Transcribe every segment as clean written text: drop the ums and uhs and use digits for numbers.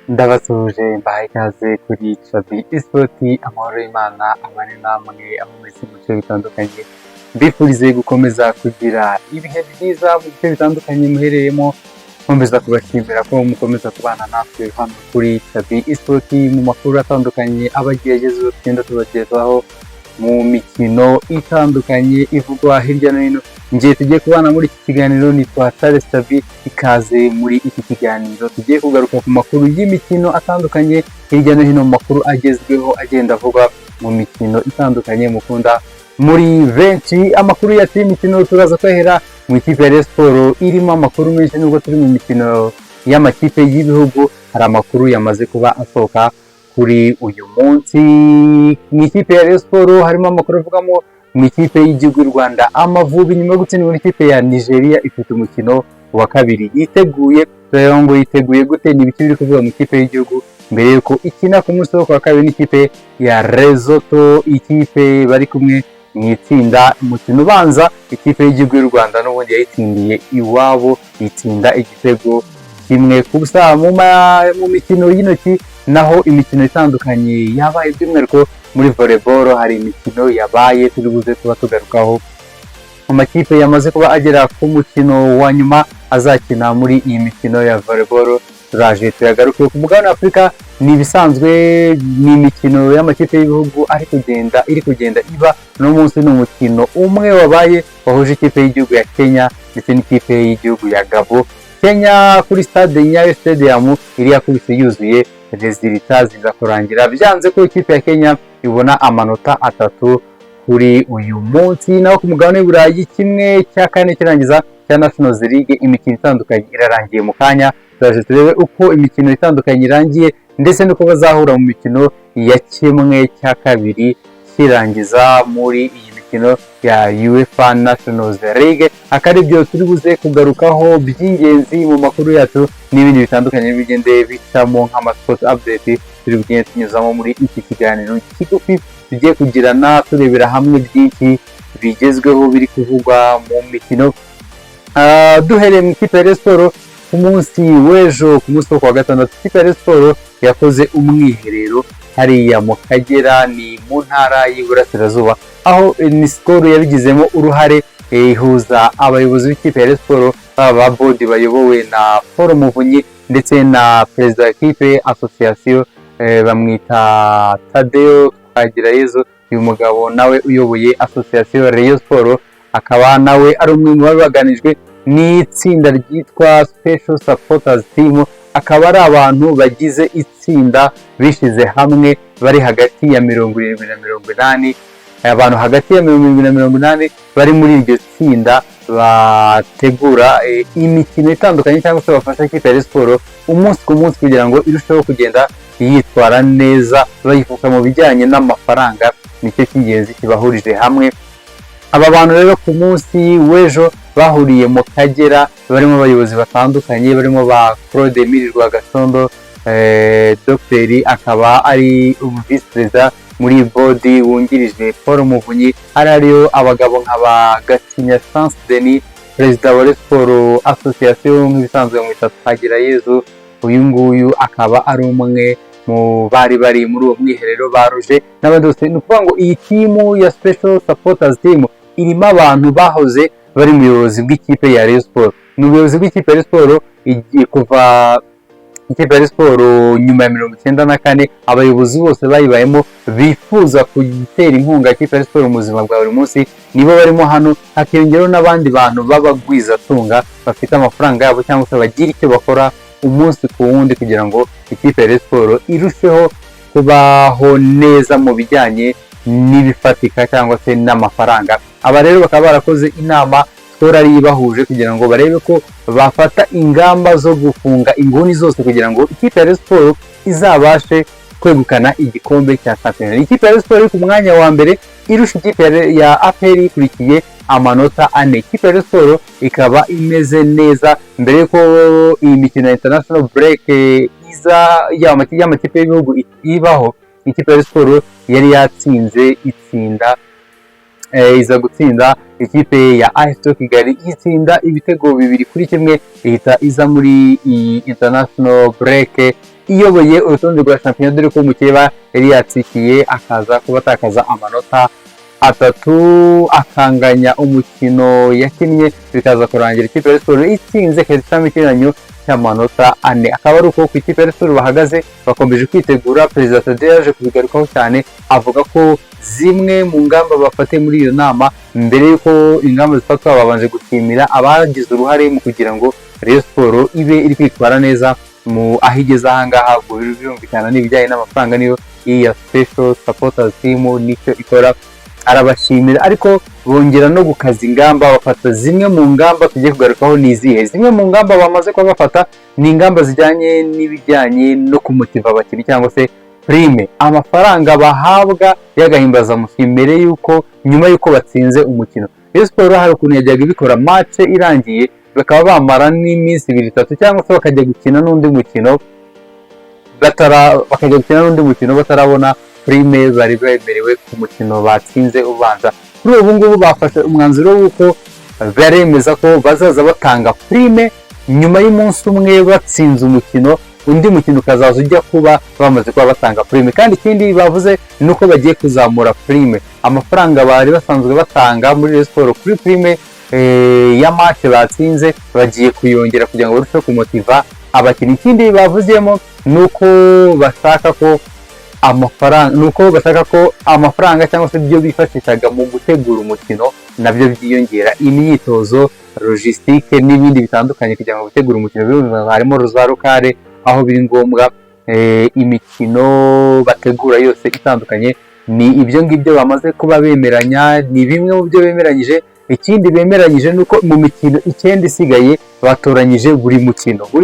Ndabasuhuje, mbahaye ikaze kuri Chabi Esport. Amahoro y'Imana abane namwe aho mwese mu bice bitandukanye. Mbifurize gukomeza kugira ibihe byiza mu bice bitandukanye muherereyemo. Nkomeza kubashimira ko mukomeza kubana natwe hano kuri Chabi Esport mu makuru atandukanye aba agiye agezeho, tugenda tubagezaho mu mikino itandukanye ivugwa hirya no hino. Ngiye tugiye kubana muri iki kiganiro nitwa Charles Chabi. Ikaze muri iki kiganiro tugiye kugaruka ku makuru y'imikino atandukanye hirya no hino, mu makuru agezweho agenda avugwa mu mikino itandukanye mukunda muri benshi. Amakuru yacu y'imikino turaza kwahera mu ikipe ya Rayon Sports, irimo amakuru menshi. Nubwo turi mu mikino y'amakipe y'ibihugu, hari amakuru yamaze kuba asohoka kuri uyu munsi mu ikipe ya Rayon Sports. Harimo amakuru avugamo mu ikipe y'igihugu y'u Rwanda Amavubi, nyuma yo gutsindwa n'ikipe ya Nigeria, ifite umukino wa kabiri yiteguye. Turareba ngo yiteguye gute, ni ibiki biri kuvuga mu ikipe y'igihugu mbere y'uko ikina ku munsi wo kuwa kabiri n'ikipe ya Lesotho, ikipe bari kumwe mu itsinda. Umukino ubanza ikipe y'igihugu y'u Rwanda n'ubundi yayitsindiye iwabo, itsinda igitego 1-0. Mu mikino y'intoki naho, imikino itandukanye yabaye, by'umwihariko muri volleyball hari imikino yabaye turi buze kuba tugarukaho mu makipe yamaze kuba agera ku mukino wa nyuma azakina muri iyi mikino ya volleyball. Turaje tuyagaruke. Ku mugabane wa Afurika ni ibisanzwe, ni imikino y'amakipe y'ibihugu ari kugenda iri kugenda iba. Uno munsi ni umukino umwe wabaye wahuje ikipe y'igihugu ya Kenya ndetse n'ikipe y'igihugu ya Gabo. Kenya kuri stade Nyayo Stadium iri yakubise yuzuye, résultat ziza kurangira byanze ko ikipe ya Kenya ibona amanota 3 kuri uyu munsi. Naho ku mugabane w'Iburayi, 1/4 kirangiza cya Nations League, imikino itandukanye irarangiye. Mu kanya turaje turebe uko imikino itandukanye irangiye ndetse n'uko bazahura mu mikino ya 2/4 kirangiza muri iyi mikino ya UEFA Nations League. Akaba ari byo turi buze kugarukaho by'ingenzi mu makuru yacu n'ibindi bitandukanye bigende bicamo nk'ama sport update turi bugende tunyuzamo muri iki kiganiro kigufi tugiye kugirana, turebera hamwe byinshi bigezweho biri kuvugwa mu mikino. Duhereye mu ikipe ya Rayon Sports, ku munsi w'ejo, ku munsi wo kuwa gatandatu, ikipe ya Rayon Sports yakoze umwiherero hariya mu Kagera, ni mu ntara y'Iburasirazuba, aho ni Skol yabigizemo uruhare, ihuza abayobozi b'ikipe ya Rayon Sports, baba ba board bayobowe na Paul Muvunyi ndetse na perezida wa ekipe association, bamwita Tadeo Twagirayezu. Uyu mugabo nawe uyoboye association Rayon Sports akaba nawe ari umwe mu bari baganijwe n'itsinda ryitwa Special Supporters Team, akaba ari abantu bagize itsinda bishyize hamwe bari hagati ya 70 na 80. Abantu hagati ya 70 na 80 bari muri iryo tsinda bategura imikino itandukanye cyangwa se bafasha ikipe ya Rayon Sports umunsi ku munsi kugira ngo irusheho kugenda yitwara neza, bayifasha mu bijyanye n'amafaranga. Nicyo cy'ingenzi kibahurije hamwe. Aba bantu rero ku munsi w'ejo bahuriye mu Kagera, barimo abayobozi batandukanye, barimo ba Claude Emile Rwagacondo, dogiteri, akaba ari visi perezida muri board wungirije Paul Muvunyi. Hari hariyo abagabo nka ba Gacinya Chance Denis, perezida wa Rayon Sports Association, nk'ibisanzwe mwita Twagirayezu. Uyu nguyu akaba ari umwe mu bari bari muri uwo mwiherero, baruje n'abandi bose. Ni ukuvuga ngo iyi team ya Special Supporters Team irimo abantu bahoze bari mu buyobozi bw'ikipe ya Rayon Sports. Ni ubuyobozi bw'ikipe ya Rayon Sports igiye kuva ikipe ya Rayon Sports nyuma ya 94, abayobozi bose bayibayemo bifuza gutera inkunga ikipe ya Rayon Sports mu buzima bwa buri munsi nibo barimo hano, hakiyongeraho n'abandi bantu b'abagwizatunga bafite amafaranga yabo cyangwa se bagira icyo bakora umunsi ku wundi kugira ngo ikipe ya Rayon Sports irusheho kubaho neza mu bijyanye n'ibifatika cyangwa se n'amafaranga. Aba rero bakaba barakoze inama, Skol ari ibahuje, kugira ngo barebe ko bafata ingamba zo gufunga inguni zose kugira ngo ikipe ya Rayon Sports izabashe kwegukana igikombe cya shampiyona. Ikipe ya Rayon Sports iri ku mwanya wa mbere, irusha ikipe ya APR ikurikiye amanota 4. Ikipe ya Rayon Sports ikaba imeze neza mbere y'uko iyi mikino ya international break iza y'amakipe y'ibihugu ibaho. Ikipe ya Rayon Sports yari yatsinze, itsinda, iza gutsinda ikipe ya AS Kigali, itsinda ibitego 2-1, ihita iza muri iyi international break. iyoboye urutonde rwa shampiyona, dore ko mukeba yari yatsikiye akaza kuba atakaza amanota 3, akanganya umukino yakinnye, bikaza kurangira ikipe ya Rayon Sports itsinze, ikahita ikinyuranyo cy'amanota 4. Akaba ari uko ku ikipe ya Rayon Sports bahagaze, bakomeje kwitegura. Perezida Tadeo yaje kubigarukaho cyane, avuga ko zimwe mu ngamba bafatiye muri iyo nama, mbere y'uko ingamba zifatwa babanje gushimira abagize uruhare mu kugira ngo Rayon Sports ibe iri kwitwara neza mu aho igeze aha ngaha. Ubwo birumvikana n'ibijyanye n'amafaranga, niyo iya Special Supporters Team nicyo ikora, arabashimira, ariko bongera no gukaza ingamba, bafata zimwe mu ngamba tugiye kugarukaho. Ni izihe zimwe mu ngamba bamaze kuba bafata? Ni ingamba zijyanye n'ibijyanye no kumotiva abakinnyi cyangwa se prime, amafaranga bahabwa y'agahimbazamusyi mbere y'uko, nyuma y'uko batsinze umukino. Rayon Sports hari ukuntu yajyaga ibikora, match irangiye bakaba bamara n'iminsi 2, 3, cyangwa se bakajya gukina n'undi mukino batarabona prime bari bemerewe ku mukino batsinze ubanza. Kuri ubu ngubu bafashe umwanzuro w'uko baremeza ko bazaza batanga prime nyuma y'umunsi umwe batsinze umukino, undi mukino ukazaza ujya kuba bamaze kuba batanga prime. Kandi ikindi bavuze ni uko bagiye kuzamura prime, amafaranga bari basanzwe batanga muri Rayon Sports kuri prime ya match batsinze, bagiye kuyongera kugira ngo barusheho kumotiva abakinnyi. Ikindi bavuzemo ni uko bashaka ko amafaranga, ni uko bashaka ko amafaranga cyangwa se ibyo bifashishaga mu gutegura umukino nabyo byiyongera, imyitozo, logistique n'ibindi bitandukanye kugira ngo gutegura umukino. Birumvikana harimo za rukare aho biri ngombwa, imikino bategura yose itandukanye. Ni ibyo ngibyo bamaze kuba bemeranya, ni bimwe mu byo bemeranyije. Ikindi bemeranyije ni uko mu mikino 9 isigaye batoranyije buri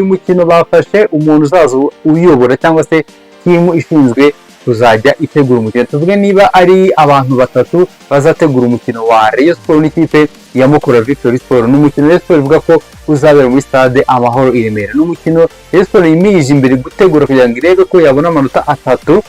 mukino bafashe umuntu uzaza uyobora cyangwa se team ishinzwe kuzajya itegura umukino. Tuvuge niba ari abantu batatu bazategura umukino wa Rayon Sports n'ikipe ya Mukura Victory Sport, ni umukino Rayon Sports ivuga ko uzabera muri Stade Amahoro i Remera. Ni umukino Rayon Sports yimirije imbere gutegura kugira ngo irebe ko yabona amanota 3,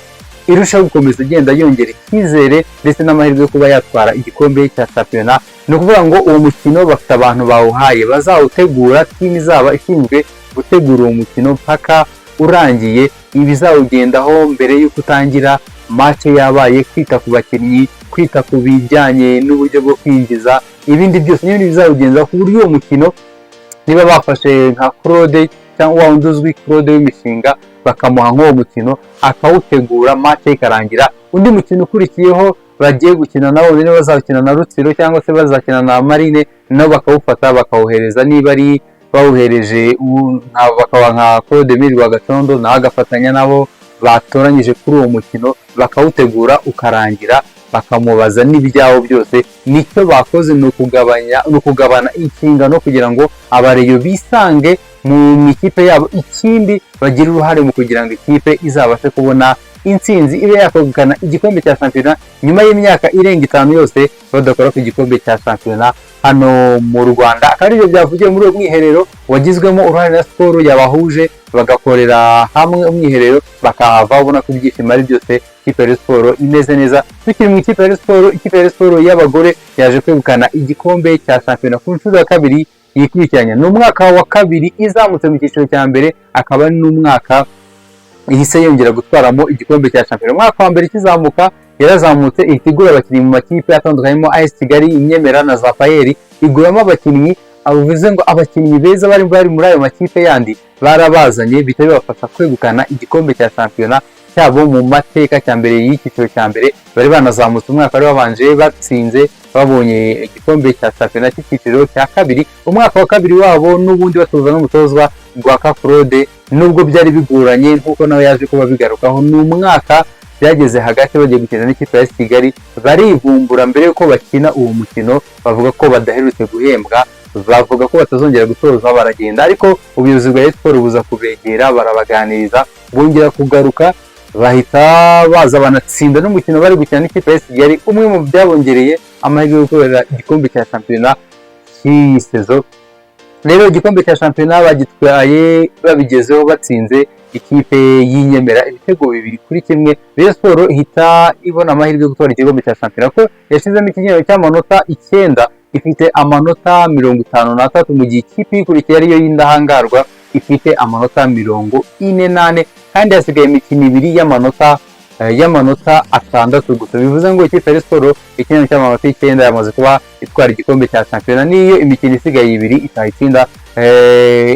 irushaho gukomeza igenda yongera icyizere ndetse n'amahirwe yo kuba yatwara igikombe cya shampiyona. Ni ukuvuga ngo uwo mukino bafite abantu bawuhaye bazawutegura, team izaba ishinzwe gutegura uwo mukino mpaka urangiye, ibizawugendaho mbere y'uko utangira, match yabaye, kwita ku bakinnyi, kwita ku bijyanye n'uburyo bwo kwinjiza, ibindi byose n'ibindi bizawugendaho, ku buryo uwo mukino niba bafashe nka Claude cyangwa wa wundi uzwi Claude w'imishinga, bakamuha nk'uwo mukino akawutegura, match ikarangira, undi mukino ukurikiyeho bagiye gukina nabo, niba bazakina na Rutsiro cyangwa se bazakina na Marine, nabo bakawufata bakawuhereza, niba ari bawuhereje bakaba nka Claude Emile Rwagacondo, nawe agafatanya nabo batoranyije kuri uwo mukino, bakawutegura ukarangira, bakamubaza n'ibyawo byose. Nicyo bakoze, ni ukugabanya, ni ukugabana inshingano kugira ngo abareyo bisange mu ikipe yabo, ikindi bagire uruhare mu kugira ngo ikipe izabashe kubona intsinzi, ibe yakwegukana igikombe cya shampiyona nyuma y'imyaka irenga 5 yose badakora ku gikombe cya shampiyona hano mu Rwanda. Akaba aribyo byavugiwe muri uwo mwiherero wagizwemo uruhare na siporo yabahuje, bagakorera hamwe umwiherero, bakahava ubona ko ibyishimo ari byose, ikipe ya Rayon Sports imeze neza. Tukiri mu ikipe ya Rayon Sports, ikipe ya Rayon Sports y'abagore yaje kwegukana igikombe cya shampiyona ku nshuro ya kabiri yikurikiranya. Ni umwaka wa kabiri izamutse mu cyiciro cya mbere, akaba ari n'umwaka ihise yongera gutwaramo igikombe cya shampiyona. Umwaka wa mbere ikizamuka yarazamutse, ihita igura abakinnyi mu makipe atandukanye harimo AS Kigali, Inyemera na za Payeri, iguramo abakinnyi. Bivuze ngo abakinnyi beza bari muri ayo makipe yandi barabazanye, bihita bibafasha kwegukana igikombe cya shampiyona cyabo mu mateka cya mbere y'icyiciro cya mbere. Bari banazamutse umwaka wari wabanje batsinze, babonye igikombe cya shampiyona cy'icyiciro cya kabiri. Umwaka wa kabiri wabo n'ubundi batoza n'umutozwa Rwaka Claude, nubwo byari bigoranye nk'uko nawe yaje kuba bigarukaho, ni umwaka byageze hagati bagiye gukina n'ikipe ya Kigali barivumbura mbere y'uko bakina uwo mukino, bavuga ko badaherutse guhembwa, bavuga ko batazongera gutoza, baragenda. Ariko ubuyobozi bwa Sport buza kubegera, barabaganiriza, bongera kugaruka, bahita baza banatsinda n'umukino bari gukina n'ikipe ya Kigali, umwe mu byabongereye amahirwe yo gukorera igikombe cya shampiyona cy'iyi saison. Rero igikombe cya shampiyona bagitwaye, babigezeho batsinze ikipe y'inyemera ibitego 2-1. Rayon Sports ihita ibona amahirwe yo gutwara igikombe cya shampiyona ko yashizemo ikinyuranyo cy'amanota 9, ifite amanota 53, mu gihe ikipe ikurikiye ariyo y'indahangarwa ifite amanota 44. Kandi hasigaye imikino ibiri y'amanota 6 gusa. Bivuze ngo ikipe ya Rayon Sports ikintu cy'amanota 9 yamaze kuba itwara igikombe cya shampiyona. Niyo imikino isigaye ibiri itayitsinda,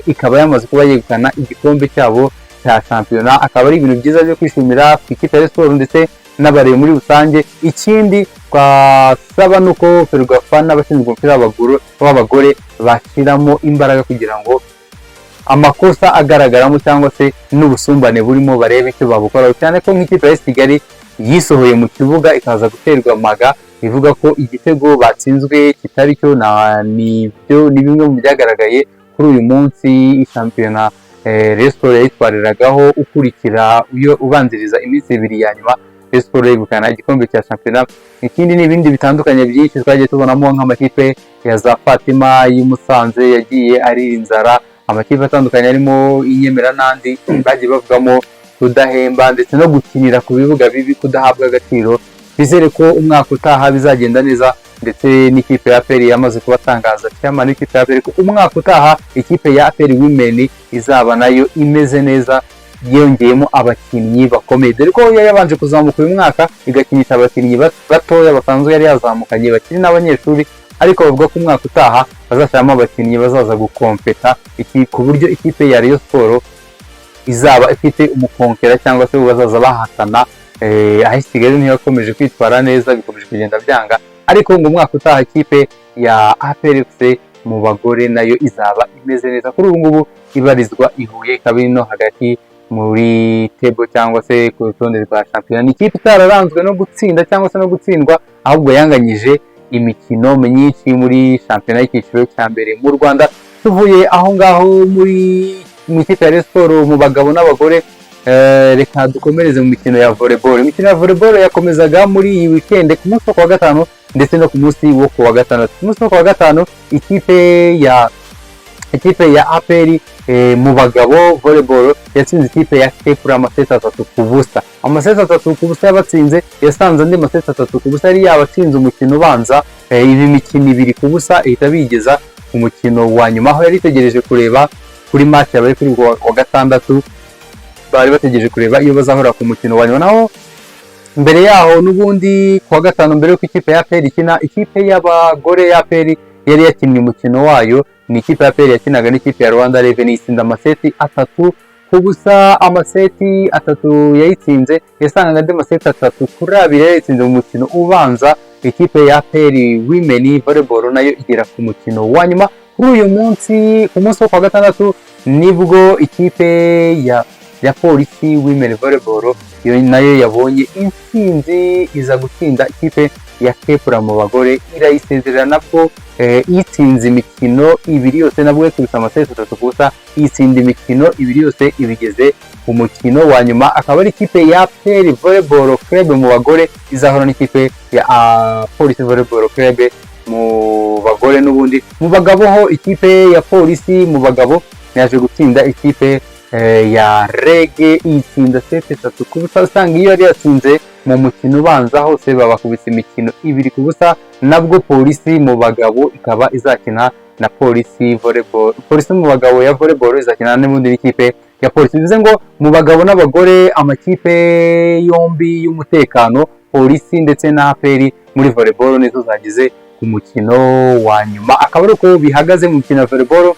ikaba yamaze kuba yegukana igikombe cyabo cya shampiyona, akaba ari ibintu byiza byo kwishimira ku ikipe ya Rayon Sports ndetse n'abareba muri rusange. Ikindi twasaba ni uko FERWAFA n'abashinzwe umupira w'abagore bashyiramo imbaraga kugira ngo amakosa agaragaramo cyangwa se n'ubusumbane burimo barebe icyo babukoraho, cyane ko nk'ikipe ya Kigali yisohoye mu kibuga ikaza guterwa mpaga ivuga ko igitego batsinzwe kitari cyo. Nibyo ni bimwe mu byagaragaye kuri uyu munsi. Shampiyona Rayon Sports yayitwariragaho ukurikira uyo ubanziriza iminsi 2 ya nyuma, Rayon Sports yegukana igikombe cya shampiyona. Ikindi ni ibindi bitandukanye byinshi twagiye tubonamo, nk'amakipe ya za Fatima y'i Musanze yagiye arira inzara, amakipe atandukanye arimo Inyemera n'andi bagiye bavugamo kudahemba ndetse no gukinira ku bibuga bibi, kudahabwa agaciro. Twizere ko umwaka utaha bizagenda neza. Ndetse n'ikipe ya APR yamaze kubatangaza, chairman w'ikipe ya APR, ko umwaka utaha ikipe ya APR Women izaba nayo imeze neza, yongeyemo abakinnyi bakomeye, dore ko yari yabanje kuzamuka uyu mwaka igakinisha abakinnyi batoya basanzwe yari yazamukanye bakiri n'abanyeshuri, ariko bavuga ko umwaka utaha bazashyiramo abakinnyi bazaza gukompeta ku buryo ikipe ya Rayon Sports izaba ifite umukonkera cyangwa se bazaza bahatana. Aho Kigali niyo yakomeje kwitwara neza, bikomeje kugenda byanga, ariko ngo umwaka utaha ikipe ya APR FC mu bagore nayo izaba imeze neza. Kuri ubu ngubu ibarizwa i Huye, ikaba iri no hagati muri table cyangwa se ku rutonde rwa shampiyona. Ni ikipe itararanzwe no gutsinda cyangwa se no gutsindwa, ahubwo yanganyije imikino myinshi muri shampiyona y'icyiciro cya mbere mu Rwanda. Tuvuye aho ngaho muri mu ikipe ya Rayon Sports mu bagabo n'abagore, reka dukomereze mu mikino ya volleyball. Imikino ya volleyball yakomezaga muri iyi weekend, ku munsi wo kuwa gatanu ndetse no ku munsi wo kuwa gatandatu. Ku munsi wo kuwa gatanu ikipe ya APR mu bagabo volleyball yatsinze ikipe ya Kepler amaseti 3-0. Amaseti 3-0 yabatsinze, yasanze andi maseti 3-0 yari yabatsinze umukino ubanza, ibi mikino 2-0 ihita bigeza ku mukino wa nyuma, aho yari itegereje kureba kuri match yabaye kuri wa gatandatu. Bari bategereje kureba iyo bazahura ku mukino wa nyuma. Naho mbere yaho n'ubundi kuwa gatanu, mbere y'uko ikipe ya APR ikina, ikipe y'abagore ya APR yari yakinnye umukino wayo. Ni ikipe ya APR yakinaga n'ikipe ya Rwanda Revenue, itsinda amaseti 3-0. Amaseti 3 yayitsinze, yasangaga andi maseti 3-2 yayitsinze mu mukino ubanza. Ikipe ya APR Women Volleyball nayo igera ku mukino wa nyuma. Kuri uyu munsi, ku munsi wo kuwa gatandatu, nibwo ikipe ya Polisi Women Volleyball yo nayo yabonye intsinzi, iza gutsinda ikipe ya Kepler mu bagore, irayisezerera nabwo itsinze imikino ibiri yose. Nabwo yakubise amaseti 3-0, itsinda imikino ibiri yose, ibigeze ku mukino wa nyuma. Akaba ari ikipe ya APR Volleyball Club mu bagore izahura n'ikipe ya Polisi Volleyball Club mu bagore. N'ubundi mu bagabo ho, ikipe ya Polisi mu bagabo yaje gutsinda ikipe ya REG, itsinda seti 3-0. Usanga iyo yari yatsinze mu mukino ubanza hose, babakubise imikino 2-0. Nabwo Polisi mu bagabo ikaba izakina na Polisi Volleyball. Polisi mu bagabo ya volleyball izakina n'ubundi n'ikipe ya Polisi. Bivuze ngo mu bagabo n'abagore, amakipe yombi y'umutekano, Polisi ndetse na APR muri volleyball, nizo zageze ku mukino wa nyuma. Akaba ari uko bihagaze mu mukino wa volleyball.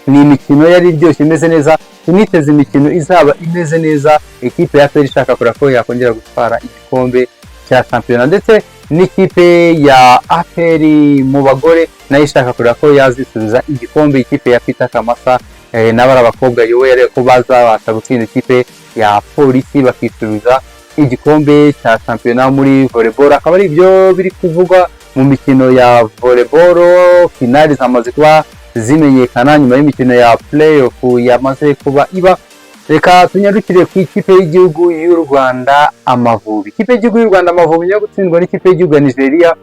Ni imikino yari iryoshye, imeze neza. Tuniteze imikino izaba imeze neza, ikipe ya APR ishaka kureba ko yakongera gutwara igikombe cya shampiyona, ndetse n'ikipe ya APR mu bagore nayo ishaka kureba ko yazisubiza igikombe. Ikipe ya Peter Kamasa n'abari abakobwa yowe areba ko bazabasha gutsinda ikipe ya Polisi bakisubiza igikombe cya shampiyona muri volleyball. Akaba ari ibyo biri kuvugwa mu mikino ya volleyball. Finali zamaze kuba zimenyekana nyuma y'imikino ya playoff yamaze kuba iba. Reka tunyarukire ku ikipe y'igihugu y'u Rwanda, Amavubi. Ikipe y'igihugu y'u Rwanda, Amavubi, yo gutsindwa n'ikipe y'igihugu ya Nigeria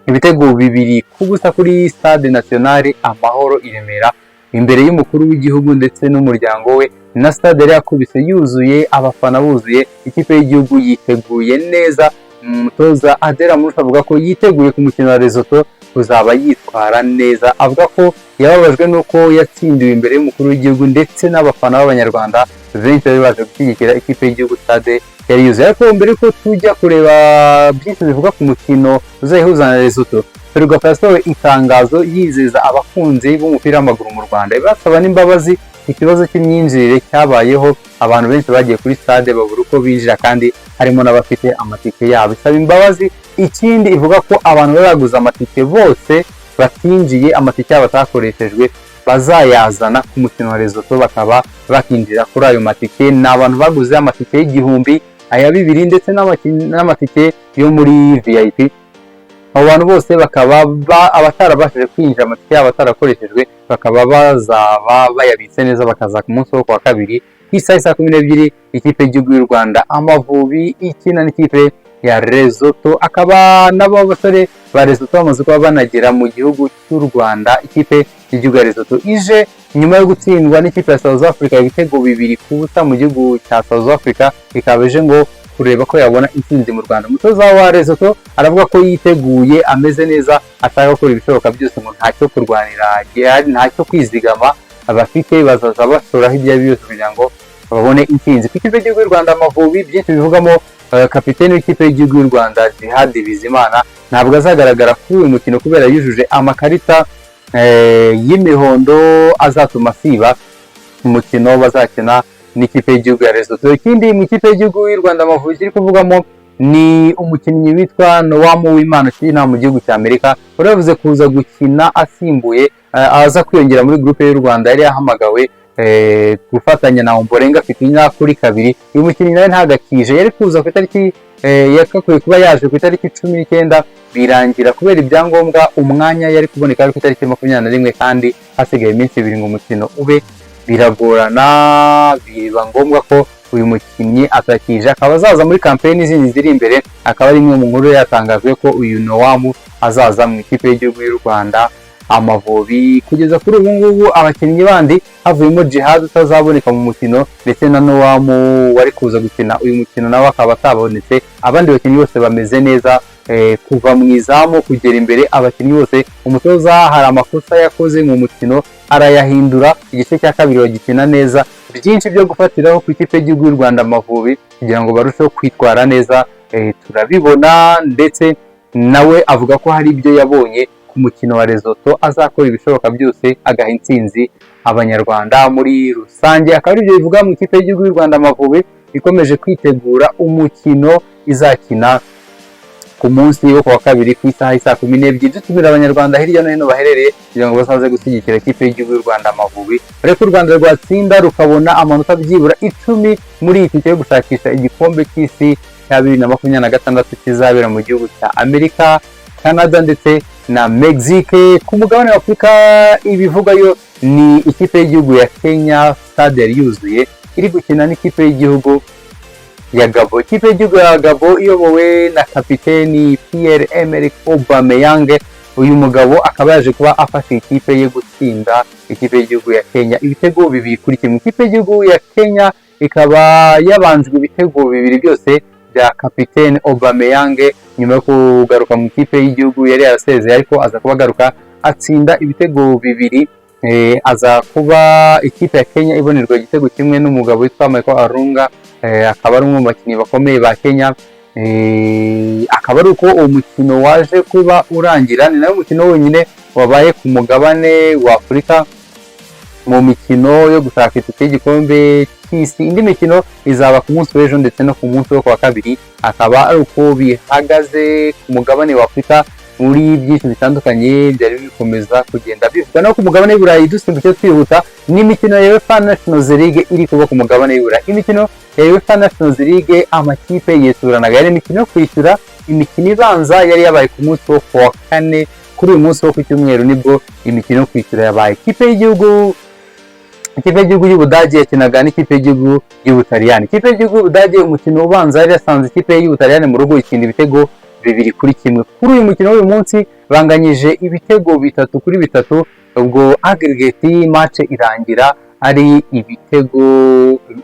ibitego 2-0 kuri Stade Nationale Amahoro i Remera, imbere y'umukuru w'igihugu ndetse n'umuryango we, na stade yari yakubise yuzuye, abafana buzuye. Ikipe y'igihugu yiteguye neza. Umutoza Adel Amrouche avuga ko yiteguye ku mukino wa Lesotho. kuzaba yitwara neza. Avuga ko yababajwe n'uko yatsindiwe imbere y'umukuru w'igihugu ndetse n'abafana b'Abanyarwanda benshi bari baje gushyigikira ikipe y'igihugu, stade yari yuzuye. Ariko mbere yuko tujya kureba byinshi bivuga ku mukino uzayihuza na Lesotho, Ferwafa yasohoye itangazo yizeza abakunzi b'umupira w'amaguru mu Rwanda, ibasaba n'imbabazi ku kibazo cy'imyinjirire cyabayeho. Abantu benshi bagiye kuri stade babura uko binjira, kandi harimo n'abafite amatike yabo. Isaba imbabazi. Ikindi, ivuga ko abantu bari baguze amatike bose batinjiye, amatike yabo atakoreshejwe, bazayazana ku mukino wa Lesotho bakaba bakinjira kuri ayo matike. Ni abantu baguze amatike y'1000, aya 2000 ndetse n'amatike yo muri VIP. Abo bantu bose bakaba abatarabashije kwinjira, amatike yabo atarakoreshejwe, bakaba bazaba bayabitse neza, bakaza ku munsi wo kuwa kabiri ku isaha saa 12, ikipe y'igihugu y'u Rwanda Amavubi ikina n'ikipe ya Lesotho. Akaba n'abo basore ba Lesotho bamaze kuba banagera mu gihugu cy'u Rwanda. Ikipe y'igihugu ya Lesotho ije nyuma yo gutsindwa n'ikipe ya South Africa ibitego 2-0 mu gihugu cya South Africa, ikaba ije ngo kureba ko yabona intsinzi mu Rwanda. Umutoza wa Lesotho aravuga ko yiteguye, ameze neza, ashaka gukora ibishoboka byose, ngo ntacyo kurwanira gihari, ntacyo kwizigama abafite, bazaza bashoraho ibyo ari byo byose kugira ngo babone intsinzi. Ku ikipe y'igihugu y'u Rwanda Amavubi, byinshi bivugamo, kapiteni w'ikipe y'igihugu y'u Rwanda Djihad Bizimana ntabwo azagaragara kuri uyu mukino kubera yujuje amakarita y'imihondo azatuma asiba umukino bazakina n'ikipe y'igihugu ya Lesotho. Ikindi mu ikipe y'igihugu y'u Rwanda Amavubi kiri kuvugamo ni umukinnyi witwa Noam Uwimana ukina mu gihugu cya Amerika, wari yavuze kuza gukina asimbuye, aza kwiyongera muri groupe y'u Rwanda yari yahamagawe gufatanya na Ombolenga Fitina kuri kabiri. Uyu mukinnyi nawe ntagakije, yari kuza ku itariki, yakakwiye kuba yaje ku itariki 19, birangira kubera ibyangombwa umwanya yari kuboneka ari ku itariki 21, kandi hasigaye iminsi 2 ngo umukino ube, biragorana, biba ngombwa ko uyu mukinnyi atakije, akaba azaza muri kampeni zindi ziri imbere. Akaba ari imwe mu nkuru yatangajwe ko uyu Noam azaza mu ikipe y'igihugu y'u Rwanda Amavubi. Kugeza kuri ubu ngubu, abakinnyi bandi havuyemo Djihad utazaboneka mu mukino ndetse na Noam wari kuza gukina uyu mukino nawe akaba atabonetse. Abandi bakinnyi bose bameze neza, kuva mu izamu kugera imbere, abakinnyi bose. Umutoza hari amakosa yakoze mu mukino arayahindura, igice cya kabiri bagikina neza. Byinshi byo gufatiraho ku ikipe y'igihugu y'u Rwanda Amavubi kugira ngo barusheho kwitwara neza, turabibona. Ndetse nawe avuga ko hari ibyo yabonye ku mukino wa Lesotho, azakora ibishoboka byose agaha intsinzi Abanyarwanda muri rusange. Akaba ari ibyo bivuga mu ikipe y'igihugu y'u Rwanda Amavubi ikomeje kwitegura umukino izakina ku munsi wo kuwa kabiri ku isaha y'i saa 12. Dutumira Abanyarwanda hirya no hino baherereye kugira ngo bazaze gushyigikira ikipe y'igihugu y'u Rwanda Amavubi, dore ko u Rwanda rwatsinda rukabona amanota byibura 10 muri iyi tike yo gushakisha igikombe cy'isi cya 2026 kizabera mu gihugu cya Amerika, Canada ndetse na Mexique. Ku mugabane wa Afurika, ibivugayo ni ikipe y'igihugu ya Kenya, stade yari yuzuye, iri gukina n'ikipe y'igihugu ya Gabon. Ikipe y'igihugu ya Gabon iyobowe na kapiteni Pierre Emerick Aubameyang. Uyu mugabo akaba yaje kuba afasha ikipe ye gutsinda ikipe y'igihugu ya Kenya ibitego 2-1. Ikipe y'igihugu ya Kenya ikaba yabanjwe ibitego bibiri byose bya kapiteni Aubameyang nyuma yo kugaruka mu ikipe y'igihugu. Yari yarasezeye ariko aza kuba agaruka atsinda ibitego bibiri, aza kuba ikipe ya Kenya ibonerwa igitego kimwe n'umugabo witwa Michael Olunga, akaba ari umwe mu bakinnyi bakomeye ba Kenya. Akaba ari uko uwo mukino waje kuba urangira. Ni nawe mukino wonyine wabaye ku mugabane wa Afurika mu mikino yo gushaka itike y'igikombe cy'isi. Indi mikino izaba ku munsi w'ejo ndetse no ku munsi wo kuwa kabiri. Akaba ari uko bihagaze ku mugabane wa Afurika muri byinshi bitandukanye byari bikomeza kugenda bivugwa. No ku mugabane w'i Burayi, dusimbutse twihuta, ni imikino ya UEFA Nations League iri kuba ku mugabane w'i Burayi. Imikino ya UEFA Nations League, amakipe yesuranaga, yari imikino yo kwishyura. Imikino ibanza yari yabaye ku munsi wo kuwa kane. Kuri uyu munsi wo ku cyumweru nibwo imikino yo kwishyura yabaye. Ikipe y'igihugu y'Ubudage yakinaga n'ikipe y'igihugu y'Ubutaliyani. Ikipe y'igihugu y'Ubudage, umukino ubanza yari yasanze ikipe y'Ubutaliyani mu rugo, itsinda ibitego 2-1. Kuri uyu mukino w'uyu munsi banganyije ibitego 3-3. Ubwo aggregate match irangira ari ibitego,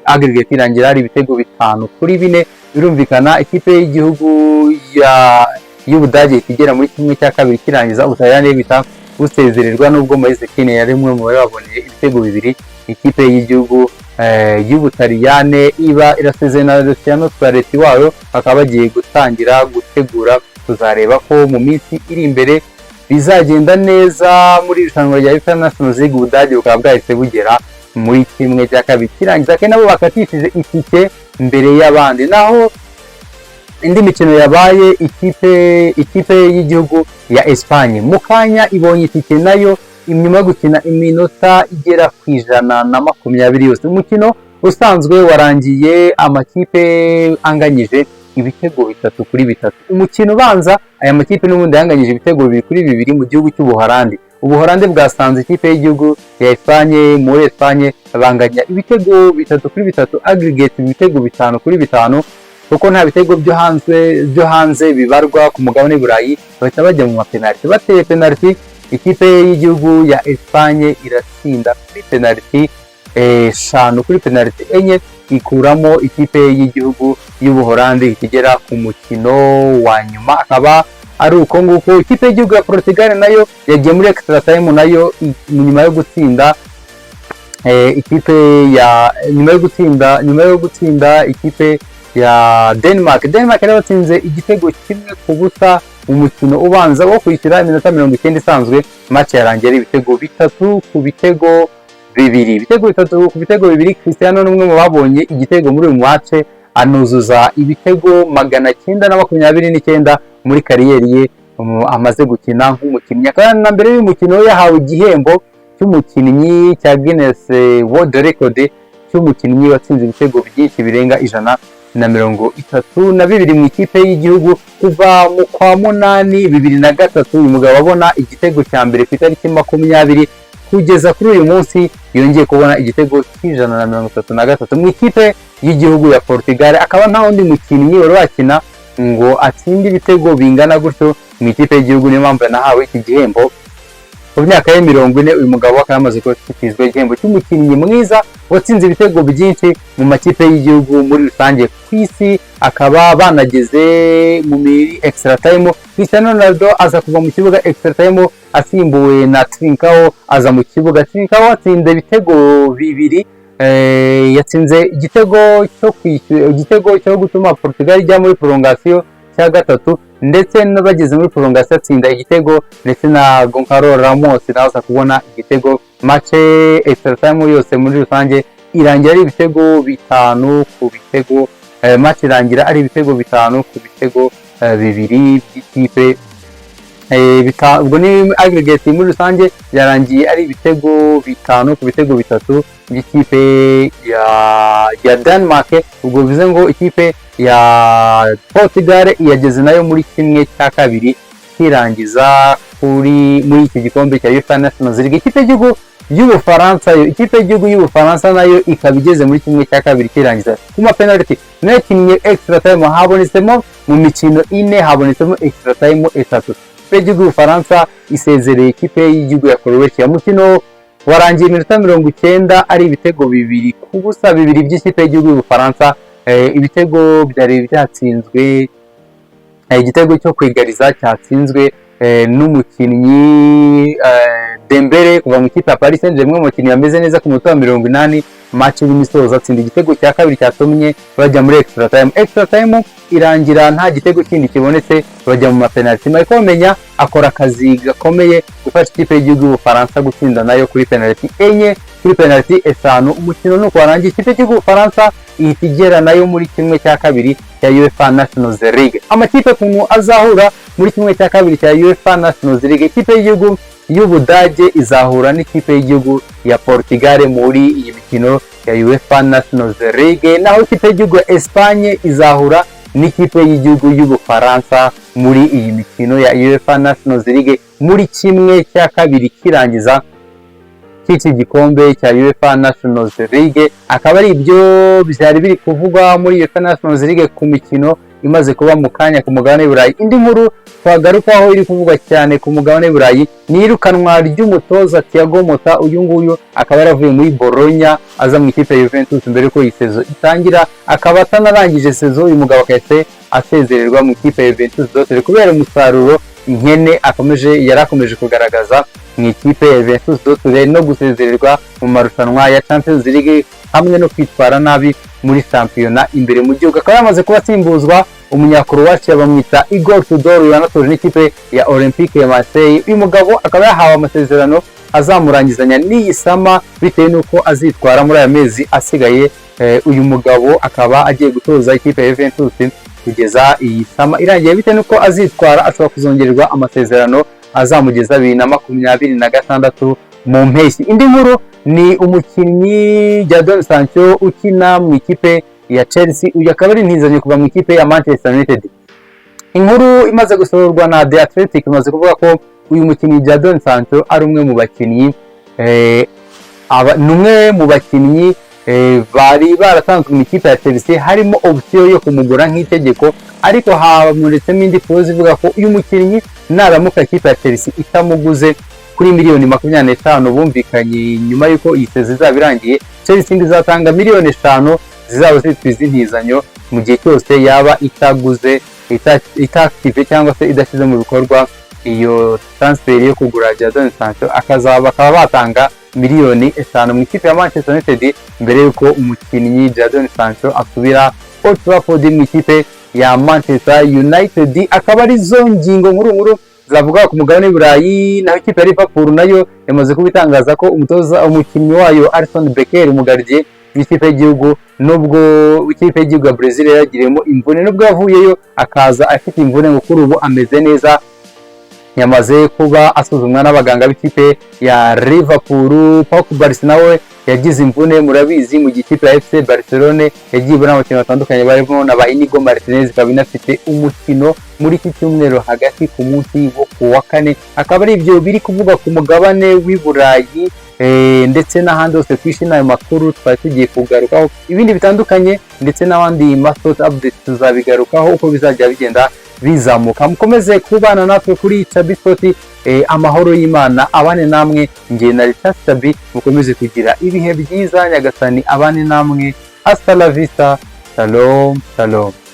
aggregate irangira ari ibitego 5-4. Birumvikana ikipe y'igihugu ya y'Ubudage ihita igera muri 1/2 kirangiza, Ubutaliyani buhita busezererwa, nubwo Moise Kean yari umwe mu bari baboneye ibitego bibiri. Ikipe y'igihugu y'Ubutaliyane iba irasezeye na Luciano Spalletti wayo, bakaba bagiye gutangira gutegura kuzareba ko mu minsi iri imbere bizagenda neza muri irushanwa rya UEFA Nations League. Ubudage bukaba bwahise bugera muri 1/2 kirangiza, kandi nabo bakatishije itike mbere y'abandi. Naho indi mikino yabaye, ikipe y'igihugu ya Espagne mu kanya ibonye itike nayo nyuma yo gukina iminota igera ku 120 yose. Umukino usanzwe warangiye amakipe anganyije ibitego 3-3. Umukino ubanza aya makipe n'ubundi yanganyije ibitego 2-2 mu gihugu cy'Ubuholandi. Ubuholandi bwasanze ikipe y'igihugu ya Espagne muri Espagne, banganya ibitego 3-3, aggregate ibitego 5-5, kuko nta bitego byo hanze bibarwa ku mugabane w'i Burayi. Bahita bajya mu mapenaliti. Bateye penaliti, ikipe y'igihugu ya Espagne iratsinda kuri penaliti eshanu kuri penaliti enye, ikuramo ikipe y'igihugu y'Ubuholandi, igera ku mukino wa nyuma. Akaba ari uko nguko. Ikipe y'igihugu ya Portugal nayo yagiye muri extra time nayo nyuma yo gutsinda ikipe ya nyuma yo gutsinda ikipe ya Denmark. Denmark yari batsinze igitego 1-0 mu mukino ubanza wo kwishyura iminota 90 isanzwe. Match yarangiye ari ibitego 3-2, ibitego 3-2. Cristiano ni umwe mu babonye igitego muri uyu match, anuzuza ibitego 929 muri career ye amaze gukina nk'umukinnyi. Akaba na mbere y'umukino yahawe igihembo cy'umukinnyi cya Guinness World Record cy'umukinnyi watsinze ibitego byinshi birenga 132 mu ikipe y'igihugu kuva mu kwa munani 2003, uyu mugabo abona igitego cya mbere ku itariki 20, kugeza kuri uyu munsi yongeye kubona igitego cy'133 mu ikipe y'igihugu ya Portugal. Akaba nta wundi mukinnyi wari wakina ngo atsinde ibitego bingana gutyo mu ikipe y'igihugu, niyo mpamvu yanahawe iki gihembo. Ku myaka ye 40, uyu mugabo akaba yamaze gushyikirizwa igihembo cy'umukinnyi mwiza watsinze ibitego byinshi mu makipe y'igihugu muri rusange ku isi. Akaba banageze mu miri extra time, Cristiano Ronaldo aza kuva mu kibuga extra time asimbuwe na Trincao. Aza mu kibuga, Trincao atsinda ibitego bibiri. Yatsinze igitego cyo kwishyura, igitego cyo gutuma Portugal ijya muri prolongation cya gatatu, ndetse n'abageze muri prolongation atsinda igitego, ndetse na Goncalo Ramos nawe aza kubona igitego. Match extra time yose muri rusange irangira ari ibitego bitanu ku bitego match irangira ari ibitego 5-2 by'ikipe ubwo ni aggregate muri rusange yarangiye ari ibitego 5-3 by'ikipe ya Denmark. Ubwo bivuze ngo ikipe ya Portugal yageze nayo muri 1/2 kirangiza muri iki gikombe cya UEFA Nations League. Ikipe y'igihugu y'Ubufaransa yo, ikipe y'igihugu y'Ubufaransa nayo ikaba igeze muri 1/2 kirangiza ku ma penalty. Nayo yakinnye extra time, habonetsemo mu mikino ine habonetsemo extra time eshatu. Ikipe y'igihugu y'Ubufaransa isezereye ikipe y'igihugu ya Croatia. Umukino warangiye iminota 90 ari ibitego 2-0, bibiri by'ikipe y'igihugu y'Ubufaransa. Ibitego byari byatsinzwe, igitego cyo kwigariza cyatsinzwe n'umukinnyi Dembele kuva mu ikipe ya Paris Saint-Germain, mu bakinnyi bameze neza, ku munota wa 80 match y'imisozo atsinda igitego cya kabiri cyatumye bajya muri extra time. Extra time irangira nta gitego kindi kibonetse, bajya mu mapenalty. Michael Maignan akora akazi gakomeye gufasha ikipe y'igihugu y'Ubufaransa gutsinda nayo kuri penalty enye kuri penalty eshanu. Umukino nuko warangiye, ikipe y'igihugu y'Ubufaransa ihita igera nayo muri 1/2 cya UEFA Nations League. Amakipe ukuntu azahura muri 1/2 cya UEFA Nations League: ikipe y'igihugu y'Ubudage izahura n'ikipe y'igihugu ya Portugal muri iyi mikino ya UEFA Nations League, naho ikipe y'igihugu ya Espagne izahura n'ikipe y'igihugu y'Ubufaransa muri iyi mikino ya UEFA Nations League muri 1/2 kirangiza cy'iki gikombe cya UEFA Nations League. Akaba ari ibyo byari biri kuvugwa muri UEFA Nations League ku mikino imaze kuba mu kanya ku mugabane w'Iburayi. Indi nkuru twagarukaho iri kuvugwa cyane ku mugabane w'Iburayi ni iyirukanwa ry'umutoza Thiago Motta. Uyu nguyu akaba yaravuye muri Bologna aza mu ikipe ya Juventus mbere yuko iyi saison itangira, akaba atanarangije saison, uyu mugabo akahise asezererwa mu ikipe ya Juventus dotire kubera umusaruro nkene akomeje yari akomeje kugaragaza mu ikipe ya Juventus dotire, no gusezererwa mu marushanwa ya Champions League hamwe no kwitwara nabi muri shampiyona imbere mu gihugu. Akaba yamaze kuba asimbuzwa Umunyakroatia bamwita Igor Tudor, wanatoje n'ikipe ya Olympique ya Marseille. Uyu mugabo akaba yahawe amasezerano azamurangizanya n'iyi summer bitewe n'uko azitwara muri aya mezi asigaye. Uyu mugabo akaba agiye gutoza ikipe ya Juventus kugeza iyi summer irangiye. Bitewe n'uko azitwara, ashobora kuzongererwa amasezerano azamugeza 2026 mu mpeshyi. Indi nkuru ni umukinnyi Jadon Sancho ukina mu ikipe ya Chelsea. Uyu akaba ari intizanyo kuva mu ikipe ya Manchester United. Inkuru imaze gusohorwa na The Athletic imaze kuvuga ko uyu mukinnyi Jadon Sancho ari umwe mu bakinnyi, ni umwe mu bakinnyi bari baratanzwe mu ikipe ya Chelsea, harimo option yo kumugura nk'itegeko, ariko habonetsemo indi clause ivuga ko uyu mukinnyi naramuka ikipe ya Chelsea itamuguze kuri miliyoni 25 bumvikanye, nyuma y'uko iyi saison izaba irangiye, Chelsea ngo izatanga miliyoni 5 zizaba zitwa iz'intizanyo mu gihe cyose yaba itaguze, ita-active cyangwa se idashyize mu bikorwa iyo transfer yo kugura Jadon Sancho, akazaba bakaba batanga miliyoni 5 mu ikipe ya Manchester United mbere y'uko umukinnyi Jadon Sancho asubira Old Trafford mu ikipe ya Manchester United. Akaba ari zo ngingo nkuru nkuru zavuga ku mugabane w'Iburayi. Naho ikipe ya Liverpool nayo yamaze kuba itangaza ko umutoza, umukinnyi wayo Alisson Becker, umugardiye w'ikipe y'igihugu, nubwo ikipe y'igihugu ya Brazil yagiriyemo imvune, nubwo yavuyeyo akaza afite imvune, ngo kuri ubu ameze neza, yamaze kuba asuzumwa n'abaganga b'ikipe ya Liverpool. Pau Cubarsí nawe yagize imvune, murabizi, mu gihe ikipe ya FC Barcelone yagiye ibona abakinnyi batandukanye barimo na ba Inigo Martinez, ikaba inafite umukino muri iki cyumweru hagati ku munsi wo ku wa kane. Akaba ari ibyo biri kuvugwa ku mugabane w'i Burayi ndetse n'ahandi hose ku isi. N'ayo makuru twari tugiye kugarukaho, ibindi bitandukanye ndetse n'abandi ma sport updates tuzabigarukaho uko bizajya bigenda bizamuka. Mukomeze kubana natwe kuri Chabi Sport. Amahoro y'Imana abane namwe. Njye na Richard Chabi, mukomeze kugira ibihe byiza. Nyagasani abane namwe. Hasta la vista, shalom shalom.